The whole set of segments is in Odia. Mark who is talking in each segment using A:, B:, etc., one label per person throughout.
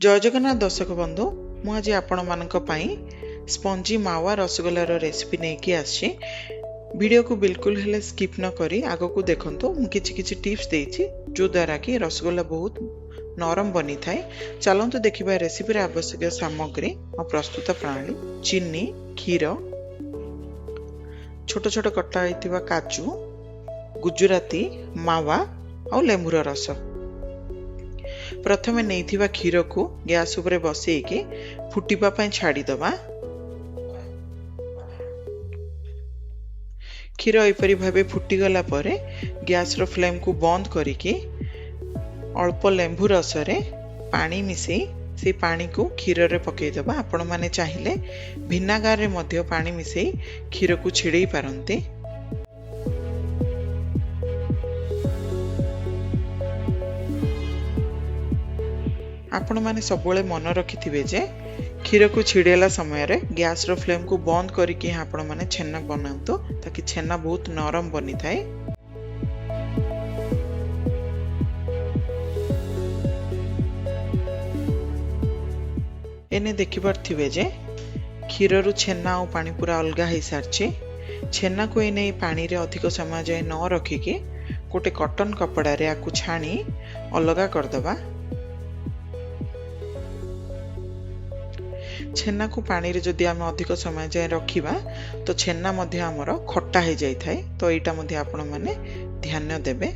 A: ଜୟ ଜଗନ୍ନାଥ ଦର୍ଶକ ବନ୍ଧୁ, ମୁଁ ଆଜି ଆପଣମାନଙ୍କ ପାଇଁ ସ୍ପଞ୍ଜି ମାୱା ରସଗୋଲାର ରେସିପି ନେଇକି ଆସିଛି। ଭିଡ଼ିଓକୁ ବିଲକୁଲ ହେଲେ ସ୍କିପ୍ ନ କରି ଆଗକୁ ଦେଖନ୍ତୁ। ମୁଁ କିଛି କିଛି ଟିପ୍ସ ଦେଇଛି ଯେଉଁଦ୍ୱାରା କି ରସଗୋଲା ବହୁତ ନରମ ବନିଥାଏ। ଚାଲନ୍ତୁ ଦେଖିବା ରେସିପିର ଆବଶ୍ୟକୀୟ ସାମଗ୍ରୀ ଆଉ ପ୍ରସ୍ତୁତ ପ୍ରଣାଳୀ। ଚିନି, କ୍ଷୀର, ଛୋଟ ଛୋଟ କଟା ହୋଇଥିବା କାଜୁ, ଗୁଜୁରାତି, ମାୱା ଆଉ ଲେମ୍ବୁର ରସ। ପ୍ରଥମେ ନେଇଥିବା କ୍ଷୀରକୁ ଗ୍ୟାସ୍ ଉପରେ ବସେଇକି ଫୁଟିବା ପାଇଁ ଛାଡ଼ିଦେବା। କ୍ଷୀର ଏପରି ଭାବେ ଫୁଟିଗଲା ପରେ ଗ୍ୟାସ୍ର ଫ୍ଲେମ୍କୁ ବନ୍ଦ କରିକି ଅଳ୍ପ ଲେମ୍ବୁ ରସରେ ପାଣି ମିଶାଇ ସେଇ ପାଣିକୁ କ୍ଷୀରରେ ପକାଇଦେବା। ଆପଣମାନେ ଚାହିଁଲେ ଭିନାଗାରରେ ମଧ୍ୟ ପାଣି ମିଶାଇ କ୍ଷୀରକୁ ଛିଡ଼େଇ ପାରନ୍ତି। ଆପଣମାନେ ସବୁବେଳେ ମନେ ରଖିଥିବେ ଯେ କ୍ଷୀରକୁ ଛିଡ଼େଇଲା ସମୟରେ ଗ୍ୟାସ୍ର ଫ୍ଲେମ୍କୁ ବନ୍ଦ କରିକି ଆପଣମାନେ ଛେନା ବନାନ୍ତୁ, ତାକି ଛେନା ବହୁତ ନରମ ବନିଥାଏ। ଏନେ ଦେଖିପାରୁଥିବେ ଯେ କ୍ଷୀରରୁ ଛେନା ଆଉ ପାଣି ପୁରା ଅଲଗା ହେଇସାରିଛି। ଛେନାକୁ ଏନେ ପାଣିରେ ଅଧିକ ସମୟ ଯାଏ ନ ରଖିକି ଗୋଟେ କଟନ୍ କପଡ଼ାରେ ଆକୁ ଛାଣି ଅଲଗା କରିଦେବା। ଛେନାକୁ ପାଣିରେ ଯଦି ଆମେ ଅଧିକ ସମୟ ଯାଏଁ ରଖିବା ତ ଛେନା ମଧ୍ୟ ଆମର ଖଟା ହେଇଯାଇଥାଏ, ତ ଏଇଟା ମଧ୍ୟ ଆପଣମାନେ ଧ୍ୟାନ ଦେବେ।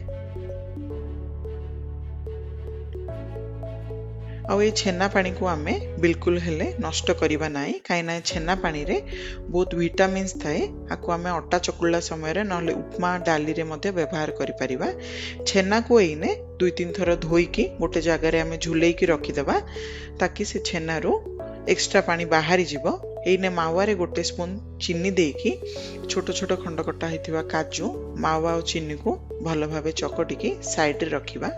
A: ଆଉ ଏଇ ଛେନା ପାଣିକୁ ଆମେ ବିଲକୁଲ ହେଲେ ନଷ୍ଟ କରିବା ନାହିଁ, କାହିଁକିନା ଛେନା ପାଣିରେ ବହୁତ ଭିଟାମିନ୍ସ ଥାଏ। ଆକୁ ଆମେ ଅଟା ଚକୁଳିଲା ସମୟରେ ନହେଲେ ଉପମା ଡାଲିରେ ମଧ୍ୟ ବ୍ୟବହାର କରିପାରିବା। ଛେନାକୁ ଏଇନେ 2-3 ଥର ଧୋଇକି ଗୋଟେ ଜାଗାରେ ଆମେ ଝୁଲେଇକି ରଖିଦେବା, ତାକି ସେ ଛେନାରୁ ଏକ୍ସଟ୍ରା ପାଣି ବାହାରିଯିବ। ଏଇନେ ମାୱାରେ 1 ସ୍ପୁନ୍ ଚିନି ଦେଇକି ଛୋଟ ଛୋଟ ଖଣ୍ଡ କଟା ହେଇଥିବା କାଜୁ, ମାୱା ଆଉ ଚିନିକୁ ଭଲ ଭାବେ ଚକଟିକି ସାଇଡ଼ରେ ରଖିବା।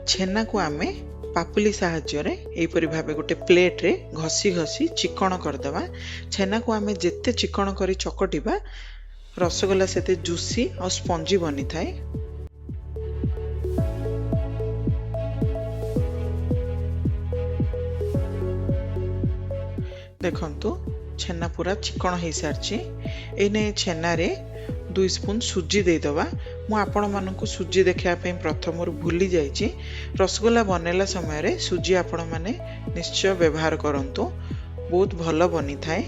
A: ଛେନାକୁ ଆମେ ପାପୁଲି ସାହାଯ୍ୟରେ ଏହିପରି ଭାବେ ଗୋଟେ ପ୍ଲେଟ୍ରେ ଘଷି ଘଷି ଚିକଣ କରିଦେବା। ଛେନାକୁ ଆମେ ଯେତେ ଚିକଣ କରି ଚକଟିବା ରସଗୋଲା ସେତେ ଜୁସି ଆଉ ସ୍ପଞ୍ଜି ବନିଥାଏ। ଦେଖନ୍ତୁ ଛେନା ପୁରା ଚିକଣ ହେଇସାରିଛି। ଏଇନେ ଛେନାରେ 2 ସ୍ପୁନ୍ ସୁଜି ଦେଇଦେବା। ମୁଁ ଆପଣମାନଙ୍କୁ ସୁଜି ଦେଖାଇବା ପାଇଁ ପ୍ରଥମରୁ ଭୁଲି ଯାଇଛି। ରସଗୋଲା ବନେଇଲା ସମୟରେ ସୁଜି ଆପଣମାନେ ନିଶ୍ଚୟ ବ୍ୟବହାର କରନ୍ତୁ, ବହୁତ ଭଲ ବନିଥାଏ।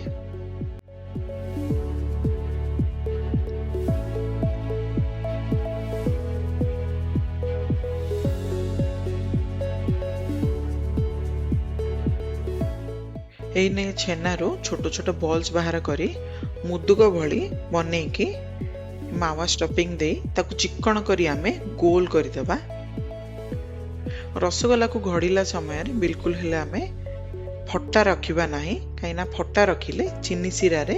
A: ଏଇନେ ଛେନାରୁ ଛୋଟ ଛୋଟ ବଲ୍ସ ବାହାର କରି ମୁଦୁକ ଭଳି ବନେଇକି ମାୱା ଷ୍ଟଫିଂ ଦେଇ ତାକୁ ଚିକ୍କଣ କରି ଆମେ ଗୋଲ କରିଦେବା। ରସଗୋଲାକୁ ଘଡ଼ିଲା ସମୟରେ ବିଲକୁଲ ହେଲେ ଆମେ ଫଟା ରଖିବା ନାହିଁ, କାହିଁକିନା ଫଟା ରଖିଲେ ଚିନି ଶିରାରେ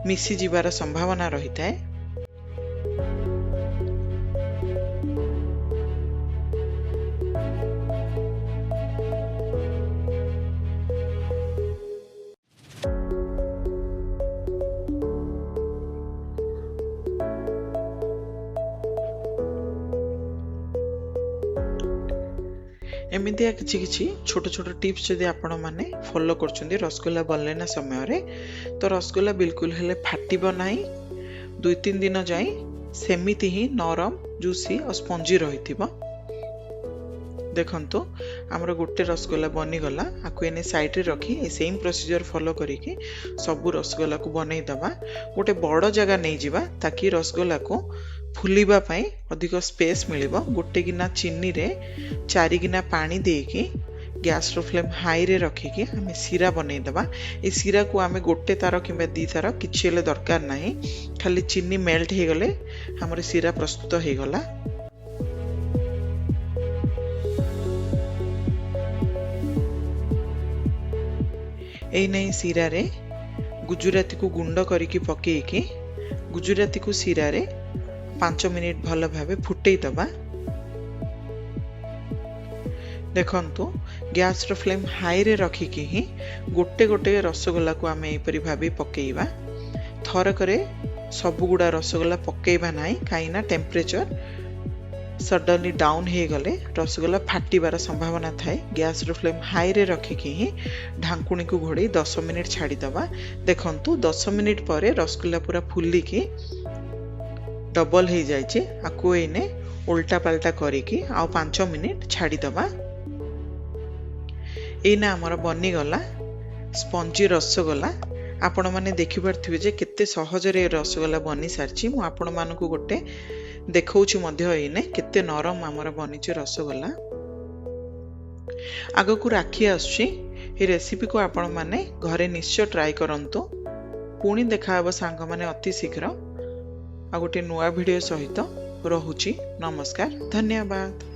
A: ମିଶିଯିବାର ସମ୍ଭାବନା ରହିଥାଏ। ଏମିତିଆ କିଛି କିଛି ଛୋଟ ଛୋଟ ଟିପ୍ସ ଯଦି ଆପଣମାନେ ଫଲୋ କରୁଛନ୍ତି ରସଗୋଲା ବନେଇଲା ସମୟରେ, ତ ରସଗୋଲା ବିଲକୁଲ ହେଲେ ଫାଟିବ ନାହିଁ। 2-3 ଦିନ ଯାଏଁ ସେମିତି ହିଁ ନରମ, ଜୁସି ଆଉ ସ୍ପଞ୍ଜି ରହିଥିବ। ଦେଖନ୍ତୁ ଆମର ଗୋଟେ ରସଗୋଲା ବନିଗଲା। ଆକୁ ଏନେ ସାଇଡ଼ରେ ରଖି ଏ ସେମ୍ ପ୍ରୋସିଜିଅର ଫଲୋ କରିକି ସବୁ ରସଗୋଲାକୁ ବନେଇଦେବା। ଗୋଟେ ବଡ଼ ଜାଗା ନେଇଯିବା ତାକି ରସଗୋଲାକୁ ଫୁଲିବା ପାଇଁ ଅଧିକ ସ୍ପେସ୍ ମିଳିବ। ଗୋଟେ ଗିନା ଚିନିରେ 4 ଗିନା ପାଣି ଦେଇକି ଗ୍ୟାସ୍ର ଫ୍ଲେମ୍ ହାଇରେ ରଖିକି ଆମେ ଶିରା ବନେଇଦେବା। ଏ ଶିରାକୁ ଆମେ ଗୋଟେ ତାର କିମ୍ବା 2 ତାର କିଛି ହେଲେ ଦରକାର ନାହିଁ, ଖାଲି ଚିନି ମେଲ୍ଟ ହେଇଗଲେ ଆମର ଶିରା ପ୍ରସ୍ତୁତ ହେଇଗଲା। ଏଇ ନେଇ ଶିରାରେ ଗୁଜୁରାତିକୁ ଗୁଣ୍ଡ କରିକି ପକେଇକି ଗୁଜୁରାତିକୁ ଶିରାରେ 5 ମିନିଟ୍ ଭଲ ଭାବେ ଫୁଟେଇ ଦେବା। ଦେଖନ୍ତୁ ଗ୍ୟାସ୍ର ଫ୍ଲେମ୍ ହାଇରେ ରଖିକି ହିଁ ଗୋଟେ ଗୋଟେ ରସଗୋଲାକୁ ଆମେ ଏହିପରି ଭାବେ ପକେଇବା। ଥରକରେ ସବୁଗୁଡ଼ା ରସଗୋଲା ପକେଇବା ନାହିଁ, କାହିଁକିନା ଟେମ୍ପରେଚର ସଡନଲି ଡାଉନ୍ ହେଇଗଲେ ରସଗୋଲା ଫାଟିବାର ସମ୍ଭାବନା ଥାଏ। ଗ୍ୟାସ୍ର ଫ୍ଲେମ୍ ହାଇରେ ରଖିକି ହିଁ ଢାଙ୍କୁଣୀକୁ ଘୋଡ଼େଇ 10 ମିନିଟ୍ ଛାଡ଼ିଦେବା। ଦେଖନ୍ତୁ, 10 ମିନିଟ୍ ପରେ ରସଗୋଲା ପୁରା ଫୁଲିକି ଡବଲ୍ ହେଇଯାଇଛି। ଆକୁ ଏଇନେ ଓଲଟା ପାଲଟା କରିକି ଆଉ 5 ମିନିଟ୍ ଛାଡ଼ିଦେବା। ଏଇନା ଆମର ବନିଗଲା ସ୍ପଞ୍ଜି ରସଗୋଲା। ଆପଣମାନେ ଦେଖିପାରୁଥିବେ ଯେ କେତେ ସହଜରେ ଏ ରସଗୋଲା ବନି ସାରିଛି। ମୁଁ ଆପଣମାନଙ୍କୁ ଗୋଟେ ଦେଖାଉଛି ମଧ୍ୟ ଏଇନେ କେତେ ନରମ ଆମର ବନିଛି ରସଗୋଲା। ଆଗକୁ ରାକ୍ଷୀ ଆସୁଛି, ଏ ରେସିପିକୁ ଆପଣମାନେ ଘରେ ନିଶ୍ଚୟ ଟ୍ରାଏ କରନ୍ତୁ। ପୁଣି ଦେଖାହେବ ସାଙ୍ଗମାନେ ଅତି ଶୀଘ୍ର ଆଉ ଗୋଟେ ନୂଆ ଭିଡ଼ିଓ ସହିତ। ରହୁଛି, ନମସ୍କାର, ଧନ୍ୟବାଦ।